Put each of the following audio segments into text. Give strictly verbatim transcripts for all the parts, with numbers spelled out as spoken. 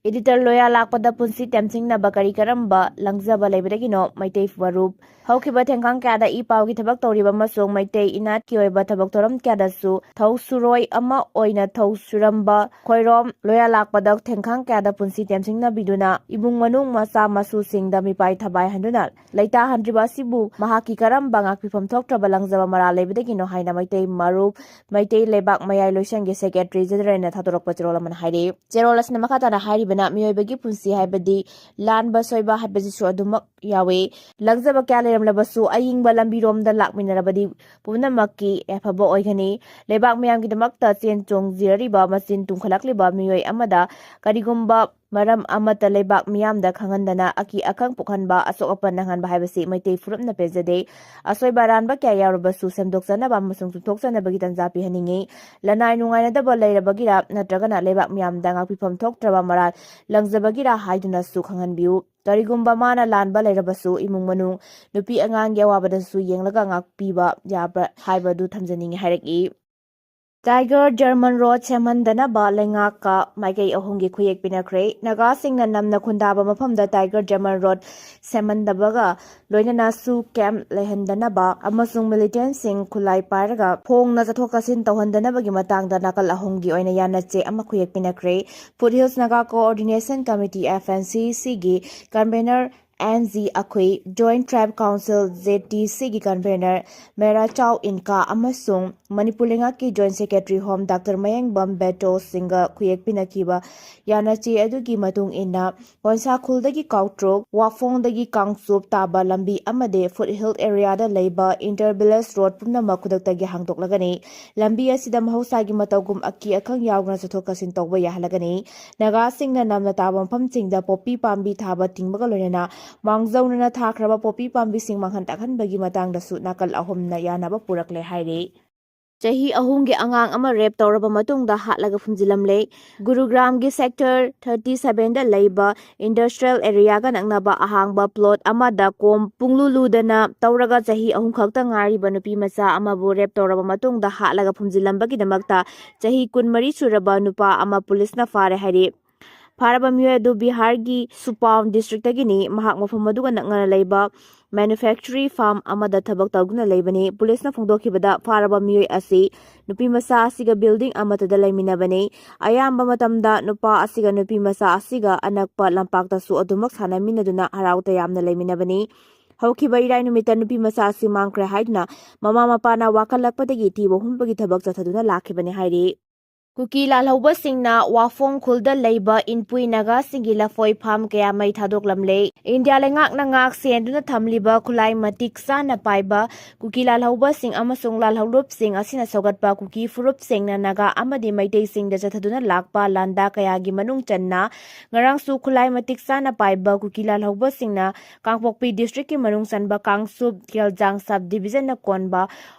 Editor, ꯂꯣꯌꯥ ꯂꯥꯛꯄꯗ ꯄꯨꯟꯁꯤ ꯇꯦꯝꯁꯤꯡꯅꯕ ꯀꯔꯤ ꯀꯔꯝꯕ ꯂꯪꯖꯕ ꯂꯩꯕꯗꯒꯤꯅꯣ ꯃꯩꯇꯩ ꯃꯔꯨꯞ? ꯍꯧꯈꯤꯕ ꯊꯦꯡꯈꯥꯡ ꯀꯌꯥꯗ ꯏ ꯄꯥꯎꯒꯤ ꯊꯕꯛ ꯇꯧꯔꯤꯕ ꯑꯃꯁꯨꯡ ꯃꯩꯇꯩ ꯏꯅꯥꯠꯀꯤ ꯑꯣꯏꯕ ꯊꯕꯛ ꯊꯧꯔꯝ ꯀꯌꯥꯗꯁꯨ ꯊꯧ ꯁꯨꯔꯣꯏ ꯑꯃ ꯑꯣꯏꯅ ꯊꯧ ꯁꯨꯔꯝꯕ ꯈꯣꯏꯔꯣꯝ ꯂꯣꯌꯥ ꯂꯥꯛꯄꯗ ꯊꯦꯡꯈꯥꯡ ꯀꯌꯥꯗ ꯄꯨꯟꯁꯤ ꯇꯦꯝꯁꯤꯡꯅꯕꯤꯗꯨꯅ ꯏꯃꯨꯡ ꯃꯅꯨꯡ ꯃꯆꯥ ꯃꯁꯨꯁꯤꯡꯗ ꯃꯤꯄꯥꯏ ꯊꯕꯥꯏ ꯍꯟꯗꯨꯅ ꯂꯩꯇꯥꯍꯟꯗ꯭ꯔꯤꯕ ꯑꯁꯤꯕꯨ ꯃꯍꯥꯛꯀꯤ ꯀꯔꯝꯕ ꯉꯥꯛꯄꯤꯐꯝ ꯊꯣꯛꯇ꯭ꯔꯕ ꯂꯪꯖꯕ ꯃꯔꯥꯜ ꯂꯩꯕꯗꯒꯤꯅꯣ ꯍꯥꯏꯅ ꯃꯩꯇꯩ ꯃꯔꯨꯞ, ꯃꯩꯇꯩ ꯂꯩꯕꯥꯛ ꯃꯌꯥꯏ ꯂꯣꯏꯁꯪꯒꯤ Secretary Generalꯅ ꯊꯥꯗꯣꯔꯛꯄ ꯆꯦꯔꯣꯜ ꯑꯃꯅ ꯍꯥꯏꯔꯤ꯫ ꯆꯦꯔꯣꯜ ꯑꯁꯤꯅ ꯃꯈꯥ ꯇꯥꯅ ꯍꯥꯏꯔꯤꯕꯅ, ꯃꯤꯑꯣꯏꯕꯒꯤ ꯄꯨꯟꯁꯤ ꯍꯥꯏꯕꯗꯤ ꯂꯥꯟꯕ ꯁꯣꯏꯕ ꯍꯥꯏꯕꯁꯤꯁꯨ ꯑꯗꯨꯃꯛ ꯌꯥꯎꯏ꯫ ꯂꯪꯖꯕ ꯀꯌꯥ ꯂꯩꯔꯝꯂꯕꯁꯨ ꯑꯏꯪꯕ ꯂꯝꯕꯤꯔꯣꯝꯗ ꯂꯥꯛꯃꯤꯟꯅꯔꯕꯗꯤ ꯄꯨꯝꯅꯃꯛꯀꯤ ꯌꯥꯏꯐꯕ ꯑꯣꯏꯒꯅꯤ꯫ ꯂꯩꯕꯥꯛ ꯃꯤꯌꯥꯝꯒꯤꯗꯃꯛꯇ ꯆꯦꯟ ꯆꯣꯡꯖꯔꯤꯕ ꯃꯆꯤꯟ ꯇꯨꯝꯈꯠꯂꯛꯂꯤꯕ ꯃꯤꯑꯣꯏ ꯑꯃꯗ ꯀꯔꯤꯒꯨꯝꯕ ꯃꯔꯝ ꯑꯃꯠꯇ ꯂꯩꯕꯥꯛ ꯃꯤꯌꯥꯝꯗ ꯈꯪꯍꯟꯗꯅ ꯑꯀꯤ ꯑꯈꯪ ꯄꯣꯛꯍꯟꯕ, ꯑꯁꯣꯛ ꯑꯄꯟ ꯅꯪꯍꯟꯕ ꯍꯥꯏꯕꯁꯤ ꯃꯩꯇꯩ ꯐꯨꯔꯨꯞꯅ ꯄꯦꯟꯖꯗꯦ꯫ ꯑꯁꯣꯏꯕ ꯑꯔꯥꯟꯕ ꯀꯌꯥ ꯌꯥꯎꯔꯕꯁꯨ ꯁꯦꯝꯗꯣꯛꯆꯅꯕ ꯑꯃꯁꯨꯡ ꯆꯨꯝꯊꯣꯛꯆꯅꯕꯒꯤ ꯇꯥꯟꯖꯥ ꯄꯤꯍꯟꯅꯤꯡꯏ꯫ ꯂꯅꯥꯏ ꯅꯨꯡꯉꯥꯏꯅꯗꯕ ꯂꯩꯔꯕꯒꯤꯔ ꯅꯠꯇ꯭ꯔꯒꯅ ꯂꯩꯕꯥꯛ ꯃꯤꯌꯥꯝꯗ ꯉꯥꯛꯄꯤꯐꯝ ꯊꯣꯛꯇ꯭ꯔꯕ ꯃꯔꯥꯜ ꯂꯪꯖꯕꯒꯤꯔ ꯍꯥꯏꯗꯨꯅꯁꯨ ꯈꯪꯍꯟꯕꯤꯌꯨ꯫ ꯀꯔꯤꯒꯨꯝꯕ ꯃꯥꯅ ꯂꯥꯟꯕ ꯂꯩꯔꯕꯁꯨ ꯏꯃꯨꯡ ꯃꯅꯨꯡ, ꯅꯨꯄꯤ ꯑꯉꯥꯡꯒꯤ ꯑꯋꯥꯕꯗꯁꯨ ꯌꯦꯡꯂꯒ ꯉꯥꯛꯄꯤꯕ ꯌꯥꯕ꯭ꯔꯥ ꯍꯥꯏꯕꯗꯨ ꯊꯝꯖꯅꯤꯡꯏ ꯍꯥꯏꯔꯛꯏ꯫ Tiger German Road ꯁꯦꯝꯍꯟꯗꯅꯕ ꯂꯩꯉꯥꯛꯀ ꯃꯥꯏꯀꯩ ꯑꯍꯨꯝꯒꯤ ꯈꯨꯌꯦꯛ ꯄꯤꯅꯈ꯭ꯔꯦ꯫ ꯅꯥꯒꯥꯁꯤꯡꯅ ꯅꯝꯅ ꯈꯨꯟꯗꯥꯕ ꯃꯐꯝꯗ Tiger German Road ꯁꯦꯝꯍꯟꯗꯕꯒ ꯂꯣꯏꯅꯅ ꯁꯨ ꯀꯦꯝꯞ ꯂꯩꯍꯟꯗꯅꯕ ꯑꯃꯁꯨꯡ militantꯁꯤꯡ ꯈꯨꯠꯂꯥꯏ ꯄꯥꯏꯔꯒ ꯐꯣꯡꯅ ꯆꯠꯊꯣꯛ ꯆꯠꯁꯤꯟ ꯇꯧꯍꯟꯗꯅꯕꯒꯤ ꯃꯇꯥꯡꯗ ꯅꯥꯀꯜ ꯑꯍꯨꯝꯒꯤ ꯑꯣꯏꯅ ꯌꯥꯅꯆꯦ ꯑꯃ ꯈꯨꯌꯦꯛ ꯄꯤꯅꯈ꯭ꯔꯦ꯫ Foothills Naga Coordination Committee, F N C Cꯒꯤ convener N G Akhui, Joint Tribe Council, J T Cꯒꯤ convener ꯃꯦꯔꯥ ꯆꯥꯎ ꯏꯟꯀꯥ ꯑꯃꯁꯨꯡ ꯃꯅꯤꯄꯨꯔ ꯂꯩꯉꯥꯛꯀꯤ Joint Secretary Home Doctor ꯃꯌꯦꯡꯕꯝ ꯕꯦꯇꯣ ꯁꯤꯡꯒ ꯈꯨꯌꯦꯛ ꯄꯤꯅꯈꯤꯕ ꯌꯥꯅꯆꯦ ꯑꯗꯨꯒꯤ ꯃꯇꯨꯡ ꯏꯟꯅ, ꯀꯣꯟꯁꯥꯈꯨꯜꯗꯒꯤ ꯀꯥꯎꯇ꯭ꯔꯣꯛ, ꯋꯥꯐꯣꯡꯗꯒꯤ ꯀꯥꯡꯆꯨꯞ ꯇꯥꯕ ꯂꯝꯕꯤ ꯑꯃꯗꯤ Foothill areaꯗ ꯂꯩꯕ inter village road ꯄꯨꯝꯅꯃꯛ ꯈꯨꯗꯛꯇꯒꯤ ꯍꯥꯡꯗꯣꯛꯂꯒꯅꯤ꯫ ꯂꯝꯕꯤ ꯑꯁꯤꯗ ꯃꯍꯧꯁꯥꯒꯤ ꯃꯇꯧꯒꯨꯝ ꯑꯀꯤ ꯑꯈꯪ ꯌꯥꯎꯗꯅ ꯆꯠꯊꯣꯛ ꯆꯠꯁꯤꯟ ꯇꯧꯕ ꯌꯥꯍꯜꯂꯒꯅꯤ꯫ ꯅꯥꯒꯥꯁꯤꯡꯅ ꯅꯝꯅ ꯇꯥꯕ ꯃꯐꯝꯁꯤꯡꯗ ꯄꯣꯄꯤ ꯄꯥꯝꯕꯤ ꯊꯥꯕ ꯊꯤꯡꯕꯒ ꯂꯣꯏꯅꯅ ꯃꯥꯡꯖꯧꯅꯅ ꯊꯥꯈ꯭ꯔꯕ ꯄꯣꯄꯤ ꯄꯥꯝꯕꯤꯁꯤꯡ ꯃꯥꯡꯍꯟ ꯇꯥꯛꯍꯟꯕꯒꯤ ꯃꯇꯥꯡꯗꯁꯨ ꯅꯥꯀꯜ ꯑꯍꯨꯝꯅ ꯌꯥꯅꯕ ꯄꯨꯔꯛꯂꯦ ꯍꯥꯏꯔꯤ꯫ ꯆꯍꯤ ꯑꯍꯨꯝꯒꯤ ꯑꯉꯥꯡ ꯑꯃ rape ꯇꯧꯔꯕ ꯃꯇꯨꯡꯗ ꯍꯥꯠꯂꯒ ꯐꯨꯝꯖꯤꯜꯂꯝꯂꯦ꯫ ꯒꯨꯔꯨꯒ꯭ꯔꯥꯝꯒꯤ sector thirty sevenꯗ ꯂꯩꯕ industrial areaꯒ ꯅꯛꯅꯕ ꯑꯍꯥꯡꯕ plot ꯑꯃꯗ ꯀꯣꯝ ꯄꯨꯡꯂꯨ ꯂꯨꯗꯅ ꯇꯧꯔꯒ ꯆꯍꯤ ꯑꯍꯨꯝ ꯈꯛꯇ ꯉꯥꯏꯔꯤꯕ ꯅꯨꯄꯤ ꯃꯆꯥ ꯑꯃꯕꯨ rape ꯇꯧꯔꯕ ꯃꯇꯨꯡꯗ ꯍꯥꯠꯂꯒ ꯐꯨꯝꯖꯤꯜꯂꯝꯕꯒꯤꯗꯃꯛꯇ ꯆꯍꯤ ꯀꯨꯟꯃꯔꯤ ꯁꯨꯔꯕ ꯅꯨꯄꯥ ꯑꯃ ꯄꯨꯂꯤꯁꯅ ꯐꯥꯔꯦ ꯍꯥꯏꯔꯤ꯫ ꯐꯥꯔꯕ ꯃꯤꯑꯣꯏ ꯑꯗꯨ ꯕꯤꯍꯥꯔꯒꯤ ꯁꯨꯄꯥꯎꯟ ꯗꯤꯁꯇ꯭ꯔꯤꯛꯇꯒꯤꯅꯤ꯫ ꯃꯍꯥꯛ ꯃꯐꯝ ꯑꯗꯨꯒ ꯅꯛꯅꯅ ꯂꯩꯕ ꯃꯦꯅꯨꯐꯦꯛꯆꯔꯤ ꯐꯥꯔꯝ ꯑꯃꯗ ꯊꯕꯛ ꯇꯧꯗꯨꯅ ꯂꯩꯕꯅꯤ꯫ ꯄꯨꯂꯤꯁꯅ ꯐꯣꯡꯗꯣꯛꯈꯤꯕꯗ, ꯐꯥꯔꯕ ꯃꯤꯑꯣꯏ ꯑꯁꯤ ꯅꯨꯄꯤ ꯃꯆꯥ ꯑꯁꯤꯒ ꯕꯤꯜꯗꯤꯡ ꯑꯃꯠꯇꯗ ꯂꯩꯃꯤꯟꯅꯕꯅꯤ꯫ ꯑꯌꯥꯝꯕ ꯃꯇꯝꯗ ꯅꯨꯄꯥ ꯑꯁꯤꯒ ꯅꯨꯄꯤ ꯃꯆꯥ ꯑꯁꯤꯒ ꯑꯅꯛꯄ ꯂꯝꯄꯥꯛꯇꯁꯨ ꯑꯗꯨꯃꯛ ꯁꯥꯟꯅꯃꯤꯟꯅꯗꯨꯅ ꯍꯔꯥꯎ ꯇꯌꯥꯝꯅ ꯂꯩꯃꯤꯟꯅꯕꯅꯤ꯫ ꯍꯧꯈꯤꯕ ꯏꯔꯥꯏ ꯅꯨꯃꯤꯠꯇ ꯅꯨꯄꯤ ꯃꯆꯥ ꯑꯁꯤ ꯃꯥꯡꯈ꯭ꯔꯦ ꯍꯥꯏꯗꯨꯅ ꯃꯃꯥ ꯃꯄꯥꯅ ꯋꯥꯀꯠꯂꯛꯄꯗꯒꯤ ꯊꯤꯕ ꯍꯨꯝꯕꯒꯤ ꯊꯕꯛ ꯆꯠꯊꯗꯨꯅ ꯂꯥꯛꯈꯤꯕꯅꯤ ꯍꯥꯏꯔꯤ꯫ ꯀꯨꯀꯤ ꯂꯥꯜꯍꯧꯕꯁꯤꯡꯅ ꯋꯥꯐꯣꯡ ꯈꯨꯜꯗ ꯂꯩꯕ ꯏꯟꯄꯨꯏ ꯅꯥꯒꯥꯁꯤꯡꯒꯤ ꯂꯐꯣꯏ ꯐꯥꯔꯝ ꯀꯌꯥ ꯃꯩ ꯊꯥꯗꯣꯛꯂꯝꯂꯦ꯫ ꯏꯟꯗꯤꯌꯥ ꯂꯩꯉꯥꯛꯅ ꯉꯥꯛ ꯁꯦꯟꯗꯨꯅ ꯊꯝꯂꯤꯕ ꯈꯨꯠꯂꯥꯏ ꯃꯇꯤꯛ ꯆꯥꯅ ꯄꯥꯏꯕ ꯀꯨꯀꯤ ꯂꯥꯜꯍꯧꯕꯁꯤꯡ ꯑꯃꯁꯨꯡ ꯂꯥꯜꯍꯧꯂꯨꯞꯁꯤꯡ ꯑꯁꯤꯅ ꯁꯧꯒꯠꯄ ꯀꯨꯀꯤ ꯐꯨꯔꯨꯞꯁꯤꯡꯅ ꯅꯥꯒꯥ ꯑꯃꯗꯤ ꯃꯩꯇꯩꯁꯤꯡꯗ ꯆꯠꯊꯗꯨꯅ ꯂꯥꯛꯄ ꯂꯥꯟꯗꯥ ꯀꯌꯥꯒꯤ ꯃꯅꯨꯡ ꯆꯟꯅ ꯉꯔꯥꯡꯁꯨ ꯈꯨꯠꯂꯥꯏ ꯃꯇꯤꯛ ꯆꯥꯅ ꯄꯥꯏꯕ ꯀꯨꯀꯤ ꯂꯥꯜꯍꯧꯕꯁꯤꯡꯅ ꯀꯥꯡꯄꯣꯛꯄꯤ ꯗꯤꯁꯇ꯭ꯔꯤꯛꯀꯤ ꯃꯅꯨꯡ ꯆꯟꯕ ꯀꯥꯡꯆꯨꯞ ꯈꯦꯜꯖꯥꯡ ꯁꯕ ꯗꯤꯕꯤꯖꯟꯅ ꯀꯣꯟꯕ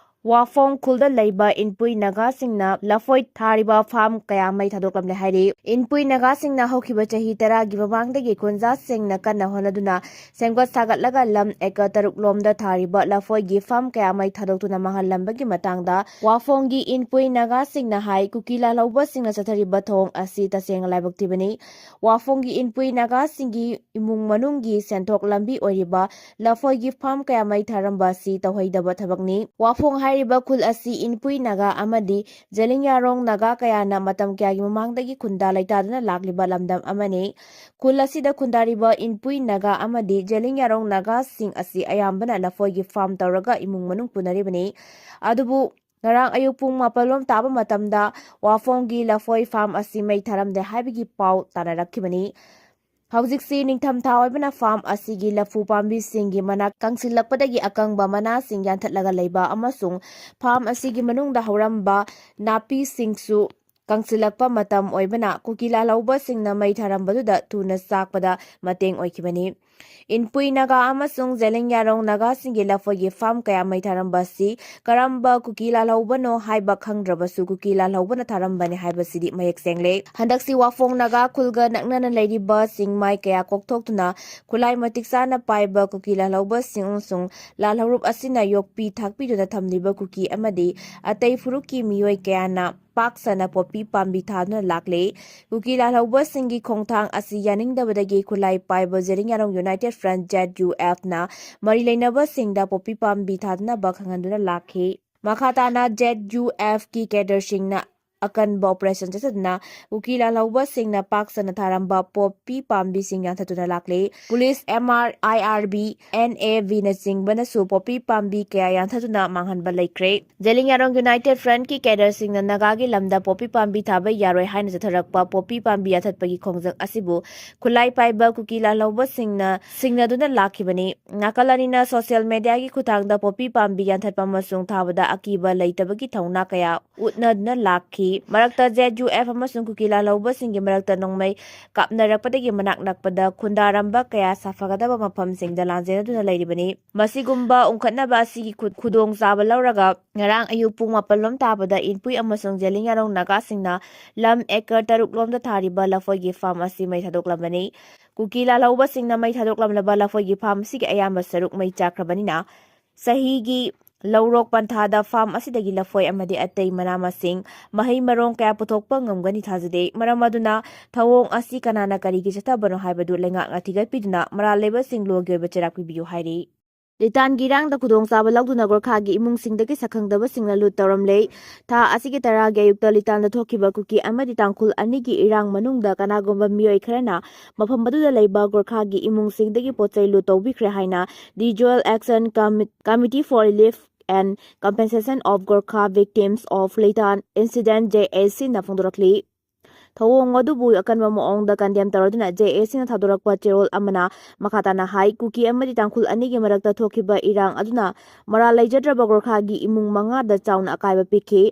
ꯋꯥꯐꯣꯡ ꯈꯨꯜꯗ ꯂꯩꯕ ꯏꯟꯄꯨꯏ ꯅꯥꯒꯥꯁꯤꯡꯅ ꯂꯐꯣꯏ ꯊꯥꯔꯤꯕ ꯐꯥꯔꯝ ꯀꯌꯥ ꯃꯩ ꯊꯥꯗꯣꯛꯂꯝꯂꯦ ꯍꯥꯏꯔꯤ꯫ ꯏꯟꯄꯨꯏ ꯅꯥꯒꯥꯁꯤꯡꯅ ꯍꯧꯈꯤꯕ ꯆꯍꯤ ꯇꯔꯥꯒꯤ ꯃꯃꯥꯡꯗꯒꯤ ꯈꯨꯟꯖꯥꯁꯤꯡꯅ ꯀꯟꯅ ꯍꯣꯠꯅꯗꯨꯅ ꯁꯦꯝꯒꯠ ꯁꯥꯒꯠꯂꯒ ꯂꯝ ꯑꯦꯀꯔ ꯇꯔꯨꯛ ꯂꯣꯝꯗ ꯊꯥꯔꯤꯕ ꯂꯐꯣꯏꯒꯤ ꯐꯥꯔꯝ ꯀꯌꯥ ꯃꯩ ꯊꯥꯗꯣꯛꯇꯨꯅ ꯃꯥꯡꯍꯜꯂꯝꯕꯒꯤ ꯃꯇꯥꯡꯗ ꯋꯥꯐꯣꯡꯒꯤ ꯏꯟꯄꯨꯏ ꯅꯥꯒꯥꯁꯤꯡꯅ ꯍꯥꯏ, ꯀꯨꯀꯤ ꯂꯥꯜꯍꯧꯕꯁꯤꯡꯅ ꯆꯠꯊꯔꯤꯕ ꯊꯧꯑꯣꯡ ꯑꯁꯤ ꯇꯁꯦꯡꯅ ꯂꯥꯏꯕꯛ ꯊꯤꯕꯅꯤ꯫ ꯋꯥꯐꯣꯡꯒꯤ ꯏꯟꯄꯨꯏ ꯅꯥꯒꯥꯁꯤꯡꯒꯤ ꯏꯃꯨꯡ ꯃꯅꯨꯡꯒꯤ ꯁꯦꯟꯊꯣꯛ ꯂꯝꯕꯤ ꯑꯣꯏꯔꯤꯕ ꯂꯐꯣꯏꯒꯤ ꯐꯥꯔꯝ ꯀꯌꯥ ꯃꯩ ꯊꯥꯔꯝꯕ ꯑꯁꯤ ꯇꯧꯍꯩꯗꯕ ꯊꯕꯛꯅꯤ꯫ ꯋꯥꯐꯣꯡ ꯍꯥꯏꯔꯤꯕ ꯈꯨꯜ ꯑꯁꯤ ꯏꯟꯄꯨꯏ ꯅꯥꯒꯥ ꯑꯃꯗꯤ ꯖꯦꯂꯤꯡꯌꯥꯔꯣꯡ ꯅꯥꯒꯥ ꯀꯌꯥꯅ ꯃꯇꯝ ꯀꯌꯥꯒꯤ ꯃꯃꯥꯡꯗꯒꯤ ꯈꯨꯟꯗꯥ ꯂꯩꯇꯥꯗꯨꯅ ꯂꯥꯛꯂꯤꯕ ꯂꯝꯗꯝ ꯑꯃꯅꯤ꯫ ꯈꯨꯜ ꯑꯁꯤꯗ ꯈꯨꯟꯗꯥꯔꯤꯕ ꯏꯟꯄꯨꯏ ꯅꯥꯒꯥ ꯑꯃꯗꯤ ꯖꯦꯂꯤꯡꯌꯥꯔꯣꯡ ꯅꯥꯒꯥꯁꯤꯡ ꯑꯁꯤ ꯑꯌꯥꯝꯕꯅ ꯂꯐꯣꯏꯒꯤ ꯐꯥꯔꯝ ꯇꯧꯔꯒ ꯏꯃꯨꯡ ꯃꯅꯨꯡ ꯄꯨꯅꯔꯤꯕꯅꯤ꯫ ꯑꯗꯨꯕꯨ ꯉꯔꯥꯡ ꯑꯌꯨꯛ ꯄꯨꯡ ꯃꯥꯄꯜ ꯂꯣꯝ ꯇꯥꯕ ꯃꯇꯝꯗ ꯋꯥꯐꯣꯡꯒꯤ ꯂꯐꯣꯏ ꯐꯥꯔꯝ ꯑꯁꯤ ꯃꯩ ꯊꯥꯔꯝꯗꯦ ꯍꯥꯏꯕꯒꯤ ꯄꯥꯎ ꯇꯥꯅꯔꯛꯈꯤꯕꯅꯤ꯫ ꯍꯧꯖꯤꯛꯁꯤ ꯅꯤꯡꯊꯝꯊꯥ ꯑꯣꯏꯕꯅ ꯐꯥꯔꯝ ꯑꯁꯤꯒꯤ ꯂꯐꯨ ꯄꯥꯝꯕꯤꯁꯤꯡꯒꯤ ꯃꯅꯥꯛ ꯀꯪꯁꯤꯜꯂꯛꯄꯗꯒꯤ ꯑꯀꯪꯕ ꯃꯅꯥꯁꯤꯡ ꯌꯥꯟꯊꯠꯂꯒ ꯂꯩꯕ ꯑꯃꯁꯨꯡ ꯐꯥꯔꯝ ꯑꯁꯤꯒꯤ ꯃꯅꯨꯡꯗ ꯍꯧꯔꯝꯕ ꯅꯥꯄꯤꯁꯤꯡꯁꯨ ꯀꯪꯁꯤꯜꯂꯛꯄ ꯃꯇꯝ ꯑꯣꯏꯕꯅ ꯀꯨꯀꯤ ꯂꯥꯜꯍꯧꯕꯁꯤꯡꯅ ꯃꯩ ꯊꯥꯔꯝꯕꯗꯨꯗ ꯊꯨꯅ ꯆꯥꯛꯄꯗ ꯃꯇꯦꯡ ꯑꯣꯏꯈꯤꯕꯅꯤ꯫ ꯏꯟꯄꯨꯏ ꯅꯥꯒꯥ ꯑꯃꯁꯨꯡ ꯖꯦꯂꯤꯡꯌꯥꯔꯣꯡ ꯅꯥꯒꯥꯁꯤꯡꯒꯤ ꯂꯐꯣꯏꯒꯤ ꯐꯥꯔꯝ ꯀꯌꯥ ꯃꯩ ꯊꯥꯔꯝꯕ ꯑꯁꯤ ꯀꯔꯝꯕ ꯀꯨꯀꯤ ꯂꯥꯜꯍꯧꯕꯅꯣ ꯍꯥꯏꯕ ꯈꯪꯗ꯭ꯔꯕꯁꯨ ꯀꯨꯀꯤ ꯂꯥꯜꯍꯧꯕꯅ ꯊꯥꯔꯝꯕꯅꯤ ꯍꯥꯏꯕꯁꯤꯗꯤ ꯃꯌꯦꯛ ꯁꯦꯡꯂꯦ꯫ ꯍꯟꯗꯛꯁꯤ ꯋꯥꯐꯣꯡ ꯅꯥꯒꯥ ꯈꯨꯜꯒ ꯅꯛꯅꯅ ꯂꯩꯔꯤꯕ ꯆꯤꯡꯃꯥꯏ ꯀꯌꯥ ꯀꯣꯛꯊꯣꯛꯇꯨꯅ ꯈꯨꯠꯂꯥꯏ ꯃꯇꯤꯛ ꯆꯥꯅ ꯄꯥꯏꯕ ꯀꯨꯀꯤ ꯂꯥꯜꯍꯧꯕꯁꯤꯡ ꯑꯃꯁꯨꯡ ꯂꯥꯜꯍꯧꯔꯨꯞ ꯑꯁꯤꯅ ꯌꯣꯛꯄꯤ ꯊꯥꯛꯄꯤꯗꯨꯅ ꯊꯝꯂꯤꯕ ꯀꯨꯀꯤ ꯑꯃꯗꯤ ꯑꯇꯩ ꯐꯨꯔꯨꯞꯀꯤ ꯃꯤꯑꯣꯏ ꯀꯌꯥꯅ ꯄꯥꯛ ꯁꯟꯅ ꯄꯣꯄꯤ ꯄꯥꯝꯕꯤ ꯊꯥꯗꯨꯅ ꯂꯥꯛꯂꯦ꯫ ꯀꯨꯀꯤ ꯂꯥꯜꯍꯧꯕꯁꯤꯡꯒꯤ ꯈꯣꯡꯊꯥꯡ ꯑꯁꯤ ꯌꯥꯅꯤꯡꯗꯕꯗꯒꯤ ꯈꯨꯠꯂꯥꯏ ꯄꯥꯏꯕ ꯖꯦꯂꯤꯡꯌꯥꯔꯣꯡ ꯌꯨꯅꯥꯏꯇꯦꯗ ꯐ꯭ꯔꯟꯠ, ꯖꯦꯗ ꯌꯨ ꯑꯦꯐꯅ ꯃꯔꯤ ꯂꯩꯅꯕꯁꯤꯡꯗ ꯄꯣꯄꯤ ꯄꯥꯝꯕꯤ ꯊꯥꯗꯅꯕ ꯈꯪꯍꯟꯗꯨꯅ ꯂꯥꯛꯈꯤ꯫ ꯃꯈꯥ ꯇꯥꯅ ꯖꯦꯗ ꯌꯨ ꯑꯦꯐꯀꯤ ꯀꯦꯗꯔꯁꯤꯡꯅ ꯑꯀꯟꯕ ꯑꯣꯄꯔꯦꯁꯟ ꯆꯠꯊꯗꯨꯅ ꯀꯨꯀꯤ ꯂꯥꯜꯍꯧꯕꯁꯤꯡꯅ ꯄꯥꯛ ꯁꯟꯅ ꯊꯥꯔꯝꯕ ꯄꯣꯄꯤ ꯄꯥꯝꯕꯤꯁꯤꯡ ꯌꯥꯟꯊꯠꯇꯨꯅ ꯂꯥꯛꯂꯦ꯫ Police, M R I R B, N A ꯚꯤꯅꯆꯤꯡꯕꯅꯁꯨ ꯄꯣꯄꯤ ꯄꯥꯝꯕꯤ ꯀꯌꯥ ꯌꯥꯟꯊꯠꯇꯨꯅ ꯃꯥꯡꯍꯟꯕ ꯂꯩꯈ꯭ꯔꯦ꯫ ꯖꯦꯂꯤꯡꯌꯥꯔꯣꯡ ꯌꯨꯅꯥꯏꯇꯦꯗ ꯐ꯭ꯔꯟꯠꯀꯤ ꯀꯦꯗꯔꯁꯤꯡꯅ ꯅꯥꯒꯥꯒꯤ ꯂꯝꯗ ꯄꯣꯄꯤ ꯄꯥꯝꯕꯤ ꯊꯥꯕ ꯌꯥꯔꯣꯏ ꯍꯥꯏꯅ ꯆꯠꯊꯔꯛꯄ ꯄꯣꯄꯤ ꯄꯥꯝꯕꯤ ꯌꯥꯟꯊꯠꯄꯒꯤ ꯈꯣꯡꯖꯪ ꯑꯁꯤꯕꯨ ꯈꯨꯠꯂꯥꯏ ꯄꯥꯏꯕ ꯀꯨꯀꯤ ꯂꯥꯜꯍꯧꯕꯁꯤꯡꯅ ꯁꯤꯡꯅꯗꯨꯅ ꯂꯥꯛꯈꯤꯕꯅꯤ꯫ ꯅꯥꯀꯜ ꯑꯅꯤꯅ ꯁꯣꯁꯤꯌꯦꯜ ꯃꯦꯗꯤꯌꯥꯒꯤ ꯈꯨꯠꯊꯥꯡꯗ ꯄꯣꯄꯤ ꯄꯥꯝꯕꯤ ꯌꯥꯟꯊꯠꯄ ꯑꯃꯁꯨꯡ ꯊꯥꯕꯗ ꯑꯀꯤꯕ ꯂꯩꯇꯕꯒꯤ ꯊꯧꯅꯥ ꯀꯌꯥ ꯎꯠꯅꯗꯨꯅ ꯂꯥꯛꯈꯤ꯫ ꯃꯔꯛꯇ ꯖꯦꯗ ꯌꯨ ꯑꯦꯐ ꯑꯃꯁꯨꯡ ꯀꯨꯀꯤ ꯂꯥꯜꯍꯧꯕꯁꯤꯡꯒꯤ ꯃꯔꯛꯇ ꯅꯣꯡꯃꯩ ꯀꯥꯞꯅꯔꯛꯄꯗꯒꯤ ꯃꯅꯥꯛ ꯅꯛꯄꯗ ꯈꯨꯟꯗꯥꯔꯝꯕ ꯀꯌꯥ ꯁꯥꯐꯒꯗꯕ ꯃꯐꯝꯁꯤꯡꯗ ꯂꯥꯟꯖꯦꯟꯅꯗꯨꯅ ꯂꯩꯔꯤꯕꯅꯤ꯫ ꯃꯁꯤꯒꯨꯝꯕ ꯎꯪꯈꯠꯅꯕ ꯑꯁꯤꯒꯤ ꯈꯨ-, ꯈꯨꯗꯣꯡꯆꯥꯕ ꯂꯧꯔꯒ ꯉꯔꯥꯡ ꯑꯌꯨꯛ ꯄꯨꯡ ꯃꯥꯄꯜ ꯂꯣꯝ ꯇꯥꯕꯗ ꯏꯟꯄꯨꯏ ꯑꯃꯁꯨꯡ ꯖꯦꯂꯤꯡꯌꯥꯔꯣꯡ ꯅꯥꯒꯥꯁꯤꯡꯅ ꯂꯝ ꯑꯦꯀꯔ ꯇꯔꯨꯛ ꯂꯣꯝꯗ ꯊꯥꯔꯤꯕ ꯂꯐꯣꯏꯒꯤ ꯐꯥꯔꯝ ꯑꯁꯤ ꯃꯩ ꯊꯥꯗꯣꯛꯂꯝꯕꯅꯤ꯫ ꯀꯨꯀꯤ ꯂꯥꯜꯍꯧꯕꯁꯤꯡꯅ ꯃꯩ ꯊꯥꯗꯣꯛꯂꯝꯂꯕ ꯂꯐꯣꯏꯒꯤ ꯐꯥꯔꯝ ꯑꯁꯤꯒꯤ ꯑꯌꯥꯝꯕ ꯁꯔꯨꯛ ꯃꯩ ꯆꯥꯛꯈ꯭ꯔꯕꯅꯤꯅ ꯆꯍꯤꯒꯤ ꯂꯧꯔꯣꯛ ꯄꯟꯊꯥꯗ ꯐꯥꯔꯝ ꯑꯁꯤꯗꯒꯤ ꯂꯐꯣꯏ ꯑꯃꯗꯤ ꯑꯇꯩ ꯃꯅꯥ ꯃꯁꯤꯡ, ꯃꯍꯩ ꯃꯔꯣꯡ ꯀꯌꯥ ꯄꯨꯊꯣꯛꯄ ꯉꯝꯒꯅꯤ ꯊꯥꯖꯗꯦ꯫ ꯃꯔꯝ ꯑꯗꯨꯅ ꯊꯧꯑꯣꯡ ꯑꯁꯤ ꯀꯅꯥꯅ ꯀꯔꯤꯒꯤ ꯆꯠꯊꯕꯅꯣ ꯍꯥꯏꯕꯗꯨ ꯂꯩꯉꯥꯛꯅ ꯊꯤꯒꯠꯄꯤꯗꯨꯅ ꯃꯔꯥꯜ ꯂꯩꯕꯁꯤꯡ ꯂꯣꯒꯤ ꯑꯣꯏꯕ ꯆꯩꯔꯥꯛ ꯄꯤꯕꯤꯌꯨ ꯍꯥꯏꯔꯤ꯫ ꯂꯤꯇꯥꯟꯒꯤ ꯏꯔꯥꯡꯗ ꯈꯨꯗꯣꯡꯆꯥꯕ ꯂꯧꯗꯨꯅ ꯒꯣꯔꯈꯥꯒꯤ ꯏꯃꯨꯡꯁꯤꯡꯗꯒꯤ ꯁꯛꯈꯪꯗꯕꯁꯤꯡꯅ ꯂꯨꯠ ꯇꯧꯔꯝꯂꯦ꯫ ꯊꯥ ꯑꯁꯤꯒꯤ ꯇꯔꯥꯒꯤ ꯑꯌꯨꯛꯇ ꯂꯤꯇꯥꯟꯗ ꯊꯣꯛꯈꯤꯕ ꯀꯨꯀꯤ ꯑꯃꯗꯤ ꯇꯥꯡꯈꯨꯜ ꯑꯅꯤꯒꯤ ꯏꯔꯥꯡ ꯃꯅꯨꯡꯗ ꯀꯅꯥꯒꯨꯝꯕ ꯃꯤꯑꯣꯏ ꯈꯔꯅ ꯃꯐꯝ ꯑꯗꯨꯗ ꯂꯩꯕ ꯒꯣꯔꯈꯥꯒꯤ ꯏꯃꯨꯡꯁꯤꯡꯗꯒꯤ ꯄꯣꯠ ꯆꯩ ꯂꯨꯠ ꯇꯧꯕꯤꯈ꯭ꯔꯦ ꯍꯥꯏꯅ the joint action committee-, Committee for Relief and Compensation of Gorkha Victims of Litan Incident, J A ꯁꯤꯅ ꯐꯣꯡꯗꯣꯔꯛꯂꯤ꯫ ꯊꯧꯑꯣꯡ ꯑꯗꯨꯕꯨ ꯑꯀꯟꯕ ꯃꯑꯣꯡꯗ ꯀꯟꯗꯦꯝ ꯇꯧꯔꯗꯨꯅ ꯖꯦ ꯑꯦ ꯁꯤꯅ ꯊꯥꯗꯣꯔꯛꯄ ꯆꯦꯔꯣꯜ ꯑꯃꯅ ꯃꯈꯥ ꯇꯥꯅ ꯍꯥꯏ, ꯀꯨꯀꯤ ꯑꯃꯗꯤ ꯇꯥꯡꯈꯨꯜ ꯑꯅꯤꯒꯤ ꯃꯔꯛꯇ ꯊꯣꯛꯈꯤꯕ ꯏꯔꯥꯡ ꯑꯗꯨꯅ ꯃꯔꯥꯜ ꯂꯩꯖꯗ꯭ꯔꯕ ꯒꯣꯔꯈꯥꯒꯤ ꯏꯃꯨꯡ ꯃꯉꯥꯗ ꯆꯥꯎꯅ ꯑꯀꯥꯏꯕ ꯄꯤꯈꯤ꯫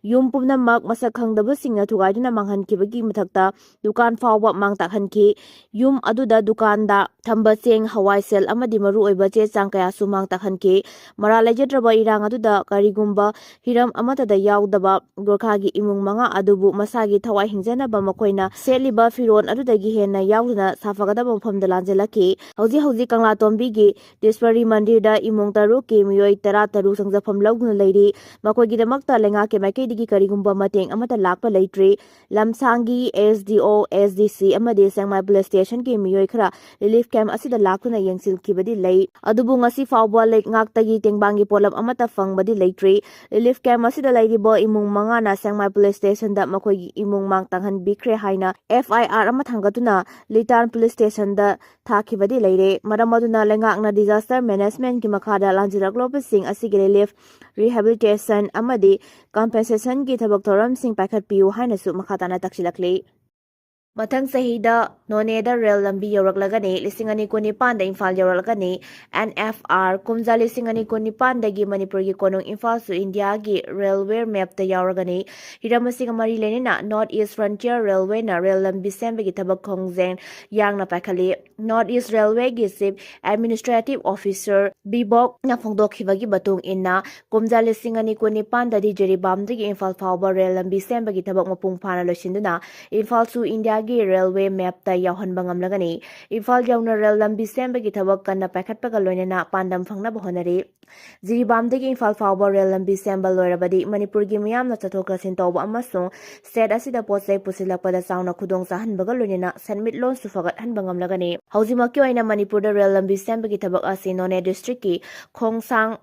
ꯌꯨꯝ ꯄꯨꯝꯅꯃꯛ ꯃꯁꯛ ꯈꯪꯗꯕꯁꯤꯡꯅ ꯊꯨꯒꯥꯏꯗꯨꯅ ꯃꯥꯡꯍꯟꯈꯤꯕꯒꯤ ꯃꯊꯛꯇ ꯗꯨꯀꯥꯟ ꯐꯥꯎꯕ ꯃꯥꯡ ꯇꯥꯛꯍꯟꯈꯤ꯫ ꯌꯨꯝ ꯑꯗꯨꯗ ꯗꯨꯀꯥꯟꯗ ꯊꯝꯕ ꯆꯦꯡ, ꯍꯋꯥꯏ, ꯁꯦꯜ ꯑꯃꯗꯤ ꯃꯔꯨꯑꯣꯏꯕ ꯆꯦ ꯆꯥꯡ ꯀꯌꯥꯁꯨ ꯃꯥꯡ ꯇꯥꯛꯍꯟꯈꯤ꯫ ꯃꯔꯥꯜ ꯂꯩꯖꯗ꯭ꯔꯕ ꯏꯔꯥꯡ ꯑꯗꯨꯗ ꯀꯔꯤꯒꯨꯝꯕ ꯍꯤꯔꯝ ꯑꯃꯠꯇꯗ ꯌꯥꯎꯗꯕ ꯒꯣꯔꯈꯥꯒꯤ ꯏꯃꯨꯡ ꯃꯉꯥ ꯑꯗꯨꯕꯨ ꯃꯁꯥꯒꯤ ꯊꯋꯥꯏ ꯍꯤꯡꯖꯅꯕ ꯃꯈꯣꯏꯅ ꯁꯦꯠꯂꯤꯕ ꯐꯤꯔꯣꯜ ꯑꯗꯨꯗꯒꯤ ꯍꯦꯟꯅ ꯌꯥꯎꯗꯅ ꯁꯥꯐꯒꯗꯕ ꯃꯐꯝꯗ ꯂꯥꯟꯖꯦꯜꯂꯛꯈꯤ꯫ ꯍꯧꯖꯤꯛ ꯍꯧꯖꯤꯛ ꯀꯪꯂꯥꯇꯣꯝꯕꯤꯒꯤ ꯗꯤꯁꯄꯔꯤ ꯃꯟꯗꯤꯔꯗ ꯏꯃꯨꯡ ꯇꯔꯨꯛꯀꯤ ꯃꯤꯑꯣꯏ ꯇꯔꯥ ꯇꯔꯨꯛ ꯆꯪꯖꯐꯝ ꯂꯧꯗꯨꯅ ꯂꯩꯔꯤ꯫ ꯃꯈꯣꯏꯒꯤꯗꯃꯛꯇ ꯂꯩꯉꯥꯛꯀꯤ ꯃꯥꯏꯀꯩꯗꯒꯤ ꯀꯔꯤꯒꯨꯝꯕ ꯃꯇꯦꯡ ꯑꯃꯠꯇ ꯂꯥꯛꯄ ꯂꯩꯇ꯭ꯔꯤ꯫ ꯂꯝꯁꯥꯡꯒꯤ S D O, S D C ꯑꯃꯗꯤ ꯁꯦꯡꯃꯥꯏ ꯄꯨꯂꯤꯁ ꯁ꯭ꯇꯦꯁꯟꯒꯤ ꯃꯤꯑꯣꯏ ꯈꯔ ꯔꯤꯂꯤꯐ ꯀꯦꯝꯞ ꯑꯁꯤꯗ ꯂꯥꯛꯇꯨꯅ ꯌꯦꯡꯁꯤꯟꯈꯤꯕꯗꯤ ꯂꯩ꯫ ꯑꯗꯨꯕꯨ ꯉꯁꯤ ꯐꯥꯎꯕ ꯂꯩꯉꯥꯛꯇꯒꯤ ꯇꯦꯡꯕꯥꯡꯒꯤ ꯄꯣꯠꯂꯝ ꯑꯃꯠꯇ ꯐꯪꯕꯗꯤ ꯂꯩꯇ꯭ꯔꯤ꯫ ꯔꯤꯂꯤꯐ ꯀꯦꯝꯞ ꯑꯁꯤꯗ ꯂꯩꯔꯤꯕ ꯏꯃꯨꯡ ꯃꯉꯥꯅ ꯁꯦꯡꯃꯥꯏ ꯄꯨꯂꯤꯁ ꯁ꯭ꯇꯦꯁꯟꯗ ꯃꯈꯣꯏꯒꯤ ꯏꯃꯨꯡ ꯃꯥꯡ ꯇꯥꯛꯍꯟꯕꯤꯈ꯭ꯔꯦ ꯍꯥꯏꯅ F I R ꯑꯃ ꯊꯥꯡꯒꯠꯇꯨꯅ ꯂꯤꯇꯥꯟ ꯄꯨꯂꯤꯁ ꯁ꯭ꯇꯦꯁꯟꯗ ꯊꯥꯈꯤꯕꯗꯤ ꯂꯩꯔꯦ꯫ ꯃꯔꯝ ꯑꯗꯨꯅ ꯂꯩꯉꯥꯛꯅ disaster management ꯀꯤ ꯃꯈꯥꯗ ꯂꯥꯟꯖꯤꯜꯂꯛꯂꯕꯁꯤꯡ ꯑꯁꯤꯒꯤ ꯔꯤꯂꯤꯐ, ꯔꯤꯍꯦꯕꯤꯂꯤꯇꯦꯁꯟ ꯑꯃꯗꯤ ꯀꯝꯄꯦꯟꯁꯦꯁꯟꯒꯤ ꯊꯕꯛ ꯊꯧꯔꯝꯁꯤꯡ ꯄꯥꯏꯈꯠꯄꯤꯌꯨ ꯍꯥꯏꯅꯁꯨ ꯃꯈꯥ ꯇꯥꯅ ꯇꯥꯛꯁꯤꯜꯂꯛꯂꯤ꯫ ꯃꯊꯪ ꯆꯍꯤꯗ ꯅꯣꯅꯦꯗ ꯔꯦꯜ ꯂꯝꯕꯤ ꯌꯧꯔꯛꯂꯒꯅꯤ, ꯂꯤꯁꯤꯡ ꯑꯅꯤ ꯀꯨꯟꯅꯤꯄꯥꯟꯗ ꯏꯝꯐꯥꯜ ꯌꯧꯔꯛꯂꯒꯅꯤ꯫ N F R, ꯀꯨꯝꯖꯥ ꯂꯤꯁꯤꯡ ꯑꯅꯤ ꯀꯨꯟꯅꯤꯄꯥꯟꯗꯒꯤ ꯃꯅꯤꯄꯨꯔꯒꯤ ꯀꯣꯅꯨꯡ ꯏꯝꯐꯥꯜꯁꯨ ꯏꯟꯗꯤꯌꯥꯒꯤ ꯔꯦꯜꯋꯦ ꯃꯦꯞꯇ ꯌꯥꯎꯔꯒꯅꯤ꯫ ꯍꯤꯔꯝ ꯑꯁꯤꯒ ꯃꯔꯤ ꯂꯩꯅꯅ North East Frontier Railway ꯅ ꯔꯦꯜ ꯂꯝꯕꯤ ꯁꯦꯝꯕꯒꯤ ꯊꯕꯛ ꯈꯣꯡꯖꯦꯜ ꯌꯥꯡꯅ ꯄꯥꯏꯈꯠꯂꯤ꯫ North East Railway ꯒꯤ Chief Administrative Officer ꯕꯤꯕꯣꯛꯅ ꯐꯣꯡꯗꯣꯛꯈꯤꯕꯒꯤ ꯃꯇꯨꯡ ꯏꯟꯅ, ꯀꯨꯝꯖꯥ ꯂꯤꯁꯤꯡ ꯑꯅꯤ ꯀꯨꯟꯅꯤꯄꯥꯟꯗꯗꯤ ꯖꯤꯔꯤꯕꯥꯝꯗꯒꯤ ꯏꯝꯐꯥꯜ ꯐꯥꯎꯕ ꯔꯦꯜ ꯂꯝꯕꯤ ꯁꯦꯝꯕꯒꯤ ꯊꯕꯛ ꯃꯄꯨꯡ ꯐꯥꯅ ꯂꯣꯏꯁꯤꯟꯗꯨꯅ ꯏꯝꯐꯥꯜꯁꯨ ꯏꯟꯗꯤꯌꯥꯒꯤ ꯔꯦꯜꯋꯦ ꯃꯦꯞꯇ ꯌꯥꯎꯍꯟꯕ ꯉꯝꯂꯒꯅꯤ꯫ ꯏꯝꯐꯥꯜ ꯌꯧꯅ ꯔꯦꯜ ꯂꯝꯕꯤ ꯁꯦꯝꯕꯒꯤ ꯊꯕꯛ ꯀꯟꯅ ꯄꯥꯏꯈꯠꯄꯒ ꯂꯣꯏꯅꯅ ꯄꯥꯟꯗꯝ ꯐꯪꯅꯕ ꯍꯣꯠꯅꯔꯤ꯫ ꯖꯤꯔꯤꯕꯥꯝꯗꯒꯤ ꯏꯝꯐꯥꯜ ꯐꯥꯎꯕ ꯔꯦꯜ ꯂꯝꯕꯤ ꯁꯦꯝꯕ ꯂꯣꯏꯔꯕꯗꯤ ꯃꯅꯤꯄꯨꯔꯒꯤ ꯃꯤꯌꯥꯝꯅ ꯆꯠꯊꯣꯛ ꯆꯠꯁꯤꯟ ꯇꯧꯕ ꯑꯃꯁꯨꯡ ꯁ꯭ꯇꯦꯠ ꯑꯁꯤꯗ ꯄꯣꯠ ꯆꯩ ꯄꯨꯁꯤꯜꯂꯛꯄꯗ ꯆꯥꯎꯅ ꯈꯨꯗꯣꯡ ꯆꯥꯍꯟꯕꯒ ꯂꯣꯏꯅꯅ ꯁꯦꯟꯃꯤꯠꯂꯣꯟꯁꯨ ꯐꯒꯠꯍꯟꯕ ꯉꯝꯂꯒꯅꯤ꯫ ꯍꯧꯖꯤꯛꯃꯛꯀꯤ ꯑꯣꯏꯅ ꯃꯅꯤꯄꯨꯔꯗ ꯔꯦꯜ ꯂꯝꯕꯤ ꯁꯦꯝꯕꯒꯤ ꯊꯕꯛ ꯑꯁꯤ ꯅꯣꯅꯦ ꯗꯤꯁꯇ꯭ꯔꯤꯛꯀꯤ ꯈꯣꯡꯁꯥꯡ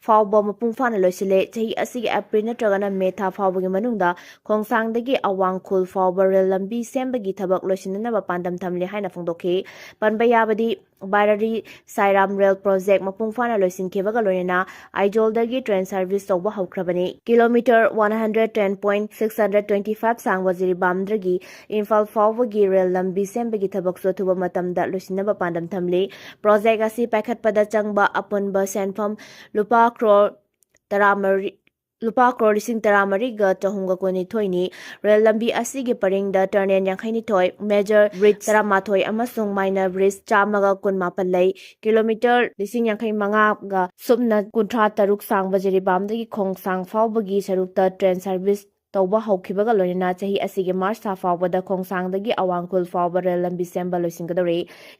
ꯐꯥꯎꯕ ꯃꯄꯨꯡ ꯐꯥꯅ ꯂꯣꯏꯁꯤꯜꯂꯦ꯫ ꯆꯍꯤ ꯑꯁꯤꯒꯤ ꯑꯦꯄ꯭ꯔꯤꯜ ꯅꯠꯇ꯭ꯔꯒꯅ ꯃꯦ ꯊꯥ ꯐꯥꯎꯕꯒꯤ ꯃꯅꯨꯡꯗ ꯈꯣꯡꯁꯥꯡꯗꯒꯤ ꯑꯋꯥꯡ ꯈꯨꯜ ꯐꯥꯎꯕ ꯔꯦꯜ ꯂꯝꯕꯤ ꯁꯦꯝꯕꯒꯤ ꯊꯕꯛ ꯂꯣꯏꯁꯤꯟꯅꯅꯕ ꯄꯥꯟꯗꯝ ꯊꯝꯂꯦ ꯍꯥꯏꯅ ꯐꯣꯡꯗꯣꯛꯈꯤ꯫ ꯄꯟꯕ ꯌꯥꯕꯗꯤ, ꯕꯥꯏꯔꯥꯔꯤ ꯁꯥꯏꯔꯥꯝ ꯔꯦꯜ ꯄ꯭ꯔꯣꯖꯦꯛ ꯃꯄꯨꯡ ꯐꯥꯅ ꯂꯣꯏꯁꯤꯟꯈꯤꯕꯒ ꯂꯣꯏꯅꯅ ꯑꯥꯏꯖꯣꯜꯗꯒꯤ ꯇ꯭ꯔꯦꯟ ꯁꯔꯚꯤꯁ ꯇꯧꯕ ꯍꯧꯈ꯭ꯔꯕꯅꯤ꯫ Kilometre one hundred ten point six hundred twenty five ꯁꯥꯡꯕ ꯖꯤꯔꯤꯕꯥꯝꯗꯒꯤ ꯏꯝꯐꯥꯜ ꯐꯥꯎꯕꯒꯤ ꯔꯦꯜ ꯂꯝꯕꯤ ꯁꯦꯝꯕꯒꯤ ꯊꯕꯛꯁꯨ ꯑꯊꯨꯕ ꯃꯇꯝꯗ ꯂꯣꯏꯁꯤꯟꯅꯕ ꯄꯥꯟꯗꯝ ꯊꯝꯂꯤ꯫ ꯄ꯭ꯔꯣꯖꯦꯛ ꯑꯁꯤ ꯄꯥꯏꯈꯠꯄꯗ ꯆꯪꯕ ꯑꯄꯨꯟꯕ ꯁꯦꯟꯐꯝ ꯂꯨꯄꯥ ꯀ꯭ꯔꯣꯔ ꯇꯔꯥꯃꯔꯤ, ꯂꯨꯄꯥ ꯀ꯭ꯔꯣꯔ ꯂꯤꯁꯤꯡ ꯇꯔꯥꯃꯔꯤꯒ ꯆꯍꯨꯝꯒ ꯀꯨꯟꯅꯤꯊꯣꯏꯅꯤ꯫ ꯔꯦꯜ ꯂꯝꯕꯤ ꯑꯁꯤꯒꯤ ꯄꯔꯤꯡꯗ ꯇꯔꯅꯦꯜ ꯌꯥꯡꯈꯩꯅꯤꯊꯣꯏ, ꯃꯦꯖꯔ ꯕ꯭ꯔꯤꯖ ꯇꯔꯥꯃꯥꯊꯣꯏ ꯑꯃꯁꯨꯡ ꯃꯥꯏꯅꯔ ꯕ꯭ꯔꯤꯖ ꯆꯥꯝꯃꯒ ꯀꯨꯟꯃꯥꯄꯟ ꯂꯩ꯫ ꯀꯤꯂꯣꯃꯤꯇꯔ ꯂꯤꯁꯤꯡ ꯌꯥꯡꯈꯩ ꯃꯉꯥꯒ ꯁꯨꯞꯅ ꯀꯨꯟꯊ꯭ꯔꯥ ꯇꯔꯨꯛ ꯁꯥꯡꯕ ꯖꯤꯔꯤꯕꯥꯝꯗꯒꯤ ꯈꯣꯡꯁꯥꯡ ꯐꯥꯎꯕꯒꯤ ꯁꯔꯨꯛꯇ ꯇ꯭ꯔꯦꯟ ꯁꯔꯚꯤꯁ ꯇꯧꯕ ꯍꯧꯈꯤꯕꯒ ꯂꯣꯏꯅꯅ ꯆꯍꯤ ꯑꯁꯤꯒꯤ ꯃꯥꯔꯆ ꯊꯥ ꯐꯥꯎꯕꯗ ꯈꯣꯡꯁꯥꯡꯗꯒꯤ ꯑꯋꯥꯡꯈꯨꯜ ꯐꯥꯎꯕ ꯔꯦꯜ ꯂꯝꯕꯤ ꯁꯦꯝꯕ ꯂꯣꯏꯁꯤꯟꯒꯗꯧꯔꯤ꯫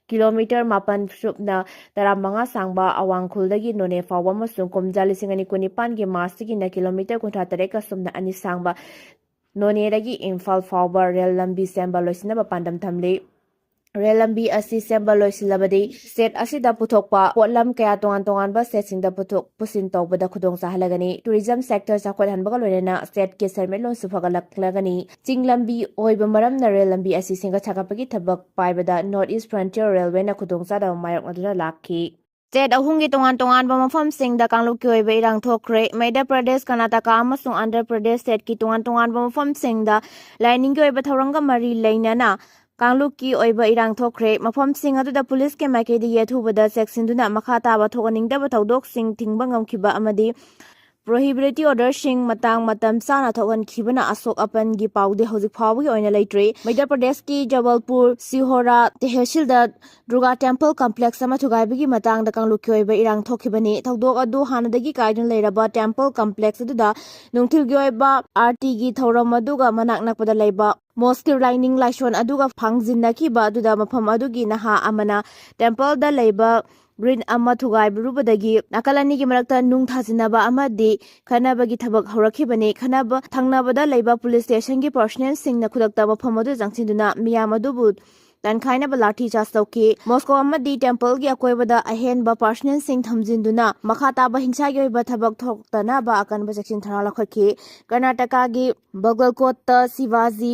ꯀꯤꯂꯣꯃꯤꯇꯔ ꯃꯥꯄꯟ ꯁꯨꯞꯅ ꯇꯔꯥꯃꯉꯥ ꯁꯥꯡꯕ ꯑꯋꯥꯡꯈꯨꯜꯗꯒꯤ ꯅꯣꯅꯦ ꯐꯥꯎꯕ ꯑꯃꯁꯨꯡ ꯀꯨꯝꯖꯥ ꯂꯤꯁꯤꯡ ꯑꯅꯤ ꯀꯨꯟꯅꯤꯄꯥꯟꯒꯤ ꯃꯥꯔꯆꯇꯒꯤꯅ ꯀꯤꯂꯣꯃꯤꯇꯔ ꯀꯨꯟꯊ꯭ꯔꯥ ꯇꯔꯦꯠꯀ ꯁꯨꯞꯅ ꯑꯅꯤ ꯁꯥꯡꯕ ꯅꯣꯅꯦꯗꯒꯤ ꯏꯝꯐꯥꯜ ꯐꯥꯎꯕ ꯔꯦꯜ ꯂꯝꯕꯤ ꯁꯦꯝꯕ ꯂꯣꯏꯁꯤꯟꯅꯕ ꯄꯥꯟꯗꯝ ꯊꯝꯂꯤ꯫ ꯔꯦꯜ ꯂꯝꯕꯤ ꯑꯁꯤ ꯁꯦꯝꯕ ꯂꯣꯏꯁꯤꯜꯂꯕꯗꯤ ꯁ꯭ꯇꯦꯠ ꯑꯁꯤꯗ ꯄꯨꯊꯣꯛꯄ ꯄꯣꯠꯂꯝ ꯀꯌꯥ ꯇꯣꯉꯥꯟ ꯇꯣꯉꯥꯟꯕ ꯁ꯭ꯇꯦꯠꯁꯤꯡꯗ ꯄꯨꯊꯣꯛ ꯄꯨꯁꯤꯟ ꯇꯧꯕꯗ ꯈꯨꯗꯣꯡ ꯆꯥꯍꯜꯂꯒꯅꯤ꯫ ꯇꯨꯔꯤꯖꯝ ꯁꯦꯛꯇꯔ ꯆꯥꯎꯈꯠꯍꯟꯕꯒ ꯂꯣꯏꯅꯅ ꯁ꯭ꯇꯦꯠꯀꯤ ꯁꯦꯟꯃꯤꯠꯂꯣꯟꯁꯨ ꯐꯒꯠꯂꯛꯂꯒꯅꯤ꯫ ꯆꯤꯡ ꯂꯝꯕꯤ ꯑꯣꯏꯕ ꯃꯔꯝꯅ ꯔꯦꯜ ꯂꯝꯕꯤ ꯑꯁꯤ ꯁꯦꯝꯒꯠ ꯁꯥꯒꯠꯄꯒꯤ ꯊꯕꯛ ꯄꯥꯏꯕꯗ ꯅꯣꯔꯠ ꯏꯁ ꯐ꯭ꯔꯟꯇꯤꯌꯔ ꯔꯦꯜꯋꯦꯅ ꯈꯨꯗꯣꯡꯆꯥꯗꯕ ꯃꯥꯌꯣꯛꯅꯗꯨꯅ ꯂꯥꯛꯈꯤ꯫ ꯁ꯭ꯇꯦꯠ ꯑꯍꯨꯝꯒꯤ ꯇꯣꯉꯥꯟ ꯇꯣꯉꯥꯟꯕ ꯃꯐꯝꯁꯤꯡꯗ ꯀꯥꯡꯂꯨꯞꯀꯤ ꯑꯣꯏꯕ ꯏꯔꯥꯡ ꯊꯣꯛꯈ꯭ꯔꯦ꯫ ꯃꯙ꯭ꯌ ꯄ꯭ꯔꯗꯦꯁ, ꯀꯔꯅꯥꯇꯀꯥ ꯑꯃꯁꯨꯡ ꯑꯟꯙ꯭ꯔ ꯄ꯭ꯔꯗꯦꯁ ꯁ꯭ꯇꯦꯠꯀꯤ ꯇꯣꯉꯥꯟ ꯇꯣꯉꯥꯟꯕ ꯃꯐꯝꯁꯤꯡꯗ ꯂꯥꯏꯅꯤꯡꯒꯤ ꯑꯣꯏꯕ ꯊꯧꯔꯝꯒ ꯃꯔꯤ ꯂꯩꯅꯅ ꯀꯥꯡꯂꯨꯞꯀꯤ ꯑꯣꯏꯕ ꯏꯔꯥꯡ ꯊꯣꯛꯈ꯭ꯔꯦ꯫ ꯃꯐꯝꯁꯤꯡ ꯑꯗꯨꯗ ꯄꯨꯂꯤꯁꯀꯤ ꯃꯥꯏꯀꯩꯗꯒꯤ ꯑꯊꯨꯕꯗ ꯆꯦꯛꯁꯤꯟꯗꯨꯅ ꯃꯈꯥ ꯇꯥꯕ ꯊꯣꯛꯍꯟꯅꯤꯡꯗꯕ ꯊꯧꯗꯣꯛꯁꯤꯡ ꯊꯤꯡꯕ ꯉꯝꯈꯤꯕ ꯑꯃꯗꯤ ꯄ꯭ꯔꯣꯍꯤꯕꯤꯂꯤꯇꯤ ꯑꯣꯔꯗꯔꯁꯤꯡ ꯃꯇꯥꯡ ꯃꯇꯝ ꯆꯥꯅ ꯊꯣꯛꯍꯟꯈꯤꯕꯅ ꯑꯁꯣꯛ ꯑꯄꯟꯒꯤ ꯄꯥꯎꯗꯤ ꯍꯧꯖꯤꯛ ꯐꯥꯎꯕꯒꯤ ꯑꯣꯏꯅ ꯂꯩꯇ꯭ꯔꯤ꯫ ꯃꯙ꯭ꯌ ꯄ꯭ꯔꯗꯦꯁꯀꯤ ꯖꯕꯜꯄꯨꯔ ꯁꯤꯍꯣꯔꯥ ꯇꯦꯍꯁꯤꯜꯗ ꯗꯨꯔꯒꯥ ꯇꯦꯝꯄꯜ ꯀꯝꯄ꯭ꯂꯦꯛꯁ ꯑꯃ ꯊꯨꯒꯥꯏꯕꯒꯤ ꯃꯇꯥꯡꯗ ꯀꯥꯡꯂꯨꯞꯀꯤ ꯑꯣꯏꯕ ꯏꯔꯥꯡ ꯊꯣꯛꯈꯤꯕꯅꯤ꯫ ꯊꯧꯗꯣꯛ ꯑꯗꯨ ꯍꯥꯟꯅꯗꯒꯤ ꯀꯥꯏꯗꯨꯅ ꯂꯩꯔꯕ ꯇꯦꯝꯄꯜ ꯀꯝꯄ꯭ꯂꯦꯛꯁ ꯑꯗꯨꯗ ꯅꯨꯡꯊꯤꯜꯒꯤ ꯑꯣꯏꯕ ꯑꯥꯔꯇꯤꯒꯤ ꯊꯧꯔꯝ ꯑꯗꯨꯒ ꯃꯅꯥꯛ ꯅꯛꯄꯗ ꯂꯩꯕ ꯃꯣꯁꯀꯤ ꯂꯥꯏꯅꯤꯡ ꯂꯥꯏꯁꯣꯟ ꯑꯗꯨꯒ ꯐꯥꯡꯖꯤꯟꯅꯈꯤꯕ ꯑꯗꯨꯗ ꯃꯐꯝ ꯑꯗꯨꯒꯤ ꯅꯍꯥ ꯑꯃꯅ ꯇꯦꯝꯄꯜꯗ ꯂꯩꯕ ꯒ꯭ꯔꯤꯟ ꯑꯃ ꯊꯨꯒꯥꯏꯔꯨꯕꯗꯒꯤ ꯅꯥꯀꯜ ꯑꯅꯤꯒꯤ ꯃꯔꯛꯇ ꯅꯨꯡ ꯊꯥꯖꯤꯟꯅꯕ ꯑꯃꯗꯤ ꯈꯠꯅꯕꯒꯤ ꯊꯕꯛ ꯍꯧꯔꯛꯈꯤꯕꯅꯤ꯫ ꯈꯠꯅꯕ ꯊꯪꯅꯕꯗ ꯂꯩꯕ ꯄꯨꯂꯤꯁ ꯁ꯭ꯇꯦꯁꯟꯒꯤ ꯄꯔꯁꯣꯅꯦꯜꯁꯤꯡꯅ ꯈꯨꯗꯛꯇ ꯃꯐꯝ ꯑꯗꯨ ꯆꯪꯁꯤꯟꯗꯨꯅ ꯃꯤꯌꯥꯝ ꯑꯗꯨꯕꯨ ꯇꯟꯈꯥꯏꯅꯕ ꯂꯥꯊꯤ ꯆꯥꯔꯖ ꯇꯧꯈꯤ꯫ ꯃꯣꯁꯀꯣ ꯑꯃꯗꯤ ꯇꯦꯝꯄꯜꯒꯤ ꯑꯀꯣꯏꯕꯗ ꯑꯍꯦꯟꯕ ꯄꯔꯁꯣꯅꯦꯜꯁꯤꯡ ꯊꯝꯖꯤꯟꯗꯨꯅ ꯃꯈꯥ ꯇꯥꯕ ꯍꯤꯡꯁꯥꯒꯤ ꯑꯣꯏꯕ ꯊꯕꯛ ꯊꯣꯛꯇꯅꯕ ꯑꯀꯟꯕ ꯆꯦꯛꯁꯤꯟ ꯊꯧꯔꯥꯡ ꯂꯧꯈꯠꯈꯤ꯫ ꯀꯔꯅꯥꯇꯀꯥꯒꯤ ꯕꯒꯜꯀꯣꯠꯇ ꯁꯤꯚꯥꯖꯤ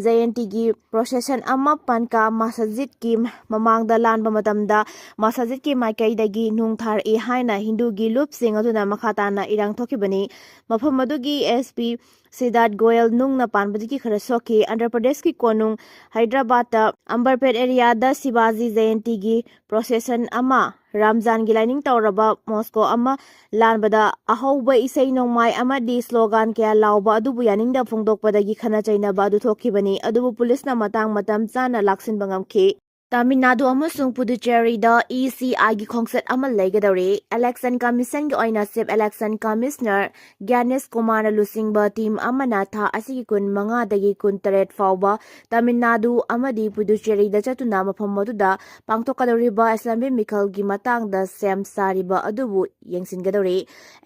ꯖꯌꯟꯇꯤꯒꯤ ꯄ꯭ꯔꯣꯁꯦꯁꯟ ꯑꯃ ꯄꯟꯀꯥ ꯃꯁꯖꯤꯗꯀꯤ ꯃꯃꯥꯡꯗ ꯂꯥꯟꯕ ꯃꯇꯝꯗ ꯃꯁꯖꯤꯗꯀꯤ ꯃꯥꯏꯀꯩꯗꯒꯤ ꯅꯨꯡ ꯊꯥꯔꯛꯏ ꯍꯥꯏꯅ ꯍꯤꯟꯗꯨꯒꯤ ꯂꯨꯞꯁꯤꯡ ꯑꯗꯨꯅ ꯃꯈꯥ ꯇꯥꯅ ꯏꯔꯥꯡ ꯊꯣꯛꯈꯤꯕꯅꯤ꯫ ꯃꯐꯝ ꯑꯗꯨꯒꯤ ꯑꯦꯁ ꯄꯤ ꯁꯤꯗꯥꯠ ꯒꯣꯌꯦꯜ ꯅꯨꯡꯅ ꯄꯥꯟꯕꯗꯒꯤ ꯈꯔ ꯁꯣꯛꯈꯤ꯫ ꯑꯟꯙ꯭ꯔ ꯄ꯭ꯔꯗꯦꯁꯀꯤ ꯀꯣꯅꯨꯡ ꯍꯥꯏꯗ꯭ꯔꯕꯥꯗꯇ ꯑꯝꯕꯔꯄꯦꯠ ꯑꯦꯔꯤꯌꯥꯗ ꯁꯤꯕꯥꯖꯤ ꯖꯌꯟꯇꯤꯒꯤ ꯄ꯭ꯔꯣꯁꯦꯁꯟ ꯑꯃ ꯔꯥꯝꯖꯥꯟꯒꯤ ꯂꯥꯏꯅꯤꯡ ꯇꯧꯔꯕ ꯃꯣꯁꯀꯣ ꯑꯃ ꯂꯥꯟꯕꯗ ꯑꯍꯧꯕ ꯏꯁꯩ ꯅꯣꯡꯃꯥꯏ ꯑꯃꯗꯤ ꯁ꯭ꯂꯣꯒꯥꯟ ꯀꯌꯥ ꯂꯥꯎꯕ ꯑꯗꯨꯕꯨ ꯌꯥꯅꯤꯡꯗꯕ ꯐꯣꯡꯗꯣꯛꯄꯗꯒꯤ ꯈꯠꯅ ꯆꯩꯅꯕ ꯑꯗꯨ ꯊꯣꯛꯈꯤꯕꯅꯤ꯫ ꯑꯗꯨꯕꯨ ꯄꯨꯂꯤꯁꯅ ꯃꯇꯥꯡ ꯃꯇꯝ ꯆꯥꯅ ꯂꯥꯛꯁꯤꯟꯕ ꯉꯝꯈꯤ꯫ ꯇꯥꯃꯤꯜ ꯅꯥꯗꯨ ꯑꯃꯁꯨꯡ ꯄꯨꯗꯨꯆꯦꯔꯤꯗ ꯏ ꯁꯤ ꯑꯥꯏꯒꯤ ꯈꯣꯡꯆꯠ ꯑꯃ ꯂꯩꯒꯗꯧꯔꯤ꯫ ꯏꯂꯦꯛꯁꯟ ꯀꯃꯤꯁꯟꯒꯤ ꯑꯣꯏꯅ ꯆꯤꯐ ꯏꯂꯦꯛꯁꯟ ꯀꯃꯤꯁꯅꯔ ꯒ꯭ꯌꯥꯅꯦꯁ ꯀꯨꯃꯥꯔꯅ ꯂꯨꯆꯤꯡꯕ ꯇꯤꯝ ꯑꯃꯅ ꯊꯥ ꯑꯁꯤꯒꯤ ꯀꯨꯟ ꯃꯉꯥꯗꯒꯤ ꯀꯨꯟ ꯇꯔꯦꯠ ꯐꯥꯎꯕ ꯇꯥꯃꯤꯜ ꯅꯥꯗꯨ ꯑꯃꯗꯤ ꯄꯨꯗꯨꯆꯦꯔꯤꯗ ꯆꯠꯇꯨꯅ ꯃꯐꯝ ꯑꯗꯨꯗ ꯄꯥꯡꯊꯣꯛꯀꯗꯧꯔꯤꯕ ꯑꯦꯁꯦꯝꯕ꯭ꯂꯤ ꯃꯤꯈꯜꯒꯤ ꯃꯇꯥꯡꯗ ꯁꯦꯝ ꯁꯥꯔꯤꯕ ꯑꯗꯨꯕꯨ ꯌꯦꯡꯁꯤꯟꯒꯗꯧꯔꯤ꯫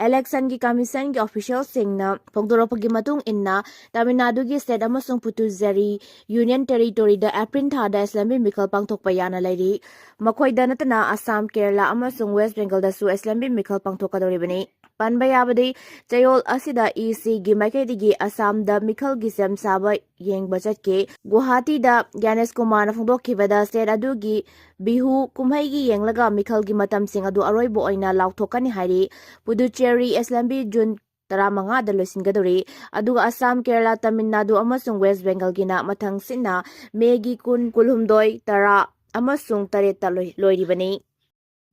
ꯏꯂꯦꯛꯁꯟꯒꯤ ꯀꯃꯤꯁꯟꯒꯤ ꯑꯣꯐꯤꯁꯤꯌꯦꯜꯁꯤꯡꯅ ꯐꯣꯡꯗꯣꯔꯛꯄꯒꯤ ꯃꯇꯨꯡ ꯏꯟꯅ, ꯇꯥꯃꯤꯜ ꯅꯥꯗꯨꯒꯤ ꯁ꯭ꯇꯦꯠ ꯑꯃꯁꯨꯡ ꯄꯨꯗꯨꯆꯦꯔꯤ ꯌꯨꯅꯤꯌꯟ ꯇꯦꯔꯤꯇꯣꯔꯤꯗ ꯑꯦꯄ꯭ꯔꯤꯜ ꯊꯥꯗ ꯑꯦꯁꯦꯝꯕ꯭ꯂꯤ ꯃꯤꯈꯜ ꯄꯥꯡꯊꯣꯛꯄ ꯌꯥꯅ ꯂꯩꯔꯤ꯫ ꯃꯈꯣꯏꯗ ꯅꯠꯇꯅ ꯑꯁꯥꯝ, ꯀꯦꯔꯂꯥ ꯑꯃꯁꯨꯡ ꯋꯦꯁ ꯕꯦꯡꯒꯜꯗꯁꯨ ꯑꯦꯁꯦꯝꯕ꯭ꯂꯤ ꯃꯤꯈꯜ ꯄꯥꯡꯊꯣꯛꯀꯗꯧꯔꯤꯕꯅꯤ꯫ ꯄꯟꯕ ꯌꯥꯕꯗꯤ, ꯆꯌꯣꯜ ꯑꯁꯤꯗ ꯏ ꯁꯤꯒꯤ ꯃꯥꯏꯀꯩꯗꯒꯤ ꯑꯁꯥꯝꯗ ꯃꯤꯈꯜꯒꯤ ꯁꯦꯝ ꯁꯥꯕ ꯌꯦꯡꯕ ꯆꯠꯈꯤ꯫ ꯒꯨꯋꯥꯍꯥꯇꯤꯗ ꯒ꯭ꯌꯥꯅꯦꯁ ꯀꯨꯃꯥꯔꯅ ꯐꯣꯡꯗꯣꯛꯈꯤꯕꯗ, ꯁ꯭ꯇꯦꯠ ꯑꯗꯨꯒꯤ ꯕꯤꯍꯨ ꯀꯨꯝꯍꯩꯒꯤ ꯌꯦꯡꯂꯒ ꯃꯤꯈꯜꯒꯤ ꯃꯇꯝꯁꯤꯡ ꯑꯗꯨ ꯑꯔꯣꯏꯕ ꯑꯣꯏꯅ ꯂꯥꯎꯊꯣꯛꯀꯅꯤ ꯍꯥꯏꯔꯤ꯫ ꯄꯨꯗꯨꯆꯦꯔꯤ ꯑꯦꯁꯦꯝꯕ꯭ꯂꯤ ꯖꯨꯟ ꯇꯔꯥꯃꯉꯥꯗ ꯂꯣꯏꯁꯤꯟꯒꯗꯧꯔꯤ꯫ ꯑꯗꯨꯒ ꯑꯁꯥꯝ, ꯀꯦꯔꯂꯥ, ꯇꯥꯃꯤꯜ ꯅꯥꯗꯨ ꯑꯃꯁꯨꯡ ꯋꯦꯁ ꯕꯦꯡꯒꯜꯒꯤꯅ ꯃꯊꯪꯁꯤꯠꯅ ꯃꯦꯒꯤ ꯀꯨꯟ, ꯀꯨꯟꯍꯨꯝꯗꯣꯏ, ꯇꯔꯥ ꯑꯃꯁꯨꯡ ꯇꯔꯦꯠꯇ ꯂꯣꯏ-, ꯂꯣꯏꯔꯤꯕꯅꯤ꯫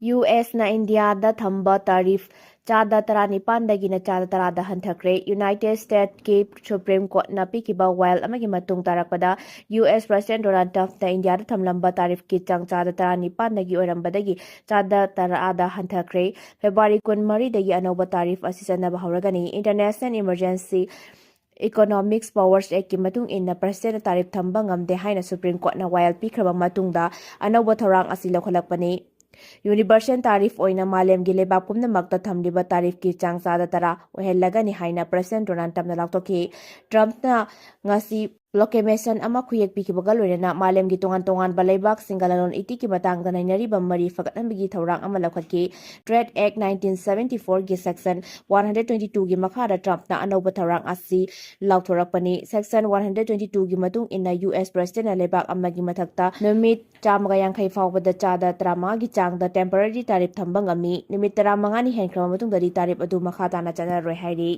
ꯌꯨ ꯑꯦꯁꯅ ꯏꯟꯗꯤꯌꯥꯗ ꯊꯝꯕ ꯇꯥꯔꯤꯐ ꯆꯥꯗ ꯇꯔꯥꯅꯤꯄꯥꯟꯗꯒꯤꯅ ꯆꯥꯗ ꯇꯔꯥꯗ ꯍꯟꯊꯈ꯭ꯔꯦ꯫ ꯌꯨꯅꯥꯏꯇꯦꯗ ꯁ꯭ꯇꯦꯠꯀꯤ ꯁꯨꯄ꯭ꯔꯤꯝ ꯀꯣꯔꯠꯅ ꯄꯤꯈꯤꯕ ꯋꯥꯌꯦꯜ ꯑꯃꯒꯤ ꯃꯇꯨꯡ ꯇꯥꯔꯛꯄꯗ, ꯌꯨ ꯑꯦꯁ ꯄ꯭ꯔꯁꯤꯗꯦꯟꯠ ꯗꯣꯅꯥꯜꯗ ꯇ꯭ꯔꯝꯞꯅ ꯏꯟꯗꯤꯌꯥꯗ ꯊꯝꯂꯝꯕ ꯇꯥꯔꯤꯐꯀꯤ ꯆꯥꯡ ꯆꯥꯗ ꯇꯔꯥꯅꯤꯄꯥꯟꯗꯒꯤ ꯑꯣꯏꯔꯝꯕꯗꯒꯤ ꯆꯥꯗ ꯇꯔꯥꯗ ꯍꯟꯊꯈ꯭ꯔꯦ꯫ ꯐꯦꯕ꯭ꯔꯨꯋꯥꯔꯤ ꯀꯨꯟꯃꯔꯤꯗꯒꯤ ꯑꯅꯧꯕ ꯇꯥꯔꯤꯐ ꯑꯁꯤ ꯆꯠꯅꯕ ꯍꯧꯔꯒꯅꯤ꯫ ꯏꯟꯇꯔꯅꯦꯁꯅꯦꯜ ꯏꯃꯔꯖꯦꯟꯁꯤ ꯏꯀꯣꯅꯣꯃꯤꯛꯁ ꯄꯥꯋꯔꯁ ꯑꯦꯛꯀꯤ ꯃꯇꯨꯡ ꯏꯟꯅ, ꯄ꯭ꯔꯁꯤꯗꯦꯟꯠꯅ ꯇꯥꯔꯤꯐ ꯊꯝꯕ ꯉꯝꯗꯦ ꯍꯥꯏꯅ ꯁꯨꯄ꯭ꯔꯤꯝ ꯀꯣꯔꯠꯅ ꯋꯥꯌꯦꯜ ꯄꯤꯈ꯭ꯔꯕ ꯃꯇꯨꯡꯗ ꯑꯅꯧꯕ ꯊꯧꯔꯥꯡ ꯑꯁꯤ ꯂꯧꯈꯠꯂꯛꯄꯅꯤ꯫ ꯌꯨꯅꯤꯚꯔꯁꯦꯜ ꯇꯥꯔꯤꯐ ꯑꯣꯏꯅ ꯃꯥꯂꯦꯝꯒꯤ ꯂꯩꯕꯥꯛ ꯄꯨꯝꯅꯃꯛꯇ ꯊꯝꯂꯤꯕ ꯇꯥꯔꯤꯐꯀꯤ ꯆꯥꯡ ꯆꯥꯗ ꯇꯔꯥ ꯑꯣꯏꯍꯜꯂꯒꯅꯤ ꯍꯥꯏꯅ ꯄ꯭ꯔꯁꯤꯗꯦꯟꯠ ꯗꯣꯅꯥꯜꯗ ꯇ꯭ꯔꯝꯞꯅ ꯂꯥꯎꯊꯣꯛꯈꯤ꯫ ꯇ꯭ꯔꯝꯞꯅ ꯉꯁꯤ ꯄ꯭ꯔꯣꯀ꯭ꯂꯦꯃꯦꯁꯟ ꯑꯃ ꯈꯨꯌꯦꯛ ꯄꯤꯈꯤꯕꯒ ꯂꯣꯏꯅꯅ ꯃꯥꯂꯦꯝꯒꯤ ꯇꯣꯉꯥꯟ ꯇꯣꯉꯥꯟꯕ ꯂꯩꯕꯥꯛꯁꯤꯡꯒ ꯂꯂꯣꯟ ꯏꯇꯤꯛꯀꯤ ꯃꯇꯥꯡꯗ ꯅꯩꯅꯔꯤꯕ ꯃꯔꯤ ꯐꯒꯠꯍꯟꯕꯒꯤ ꯊꯧꯔꯥꯡ ꯑꯃ ꯂꯧꯈꯠꯈꯤ꯫ ꯇ꯭ꯔꯦꯗ ꯑꯦꯛ ꯅꯥꯏꯟꯇꯤꯟ ꯁꯚꯦꯟꯇꯤ ꯐꯣꯔꯒꯤ ꯁꯦꯛꯁꯟ ꯋꯥꯟ ꯍꯟꯗ꯭ꯔꯦꯠ ꯇ꯭ꯋꯦꯟꯇꯤ ꯇꯨꯒꯤ ꯃꯈꯥꯗ ꯇ꯭ꯔꯝꯞꯅ ꯑꯅꯧꯕ ꯊꯧꯔꯥꯡ ꯑꯁꯤ ꯂꯥꯎꯊꯣꯔꯛꯄꯅꯤ꯫ ꯁꯦꯛꯁꯟ ꯋꯥꯟ ꯍꯟꯗ꯭ꯔꯦꯠ ꯇ꯭ꯋꯦꯟꯇꯤ ꯇꯨꯒꯤ ꯃꯇꯨꯡ ꯏꯟꯅ, ꯌꯨ ꯑꯦꯁ ꯄ꯭ꯔꯁꯤꯗꯦꯟꯠꯅ ꯂꯩꯕꯥꯛ ꯑꯃꯒꯤ ꯃꯊꯛꯇ ꯅꯨꯃꯤꯠ ꯆꯥꯝꯃꯒ ꯌꯥꯡꯈꯩ ꯐꯥꯎꯕꯗ ꯆꯥꯗ ꯇꯔꯥꯃꯉꯥꯒꯤ ꯆꯥꯡꯗ ꯇꯦꯝꯄꯔꯔꯤ ꯇꯥꯔꯤꯐ ꯊꯝꯕ ꯉꯝꯃꯤ꯫ ꯅꯨꯃꯤꯠ ꯇꯔꯥꯃꯉꯥꯅꯤ ꯍꯦꯟꯈ꯭ꯔꯕ ꯃꯇꯨꯡꯗꯗꯤ ꯇꯥꯔꯤꯐ ꯑꯗꯨ ꯃꯈꯥ ꯇꯥꯅ ꯆꯠꯅꯔꯣꯏ ꯍꯥꯏꯔꯤ꯫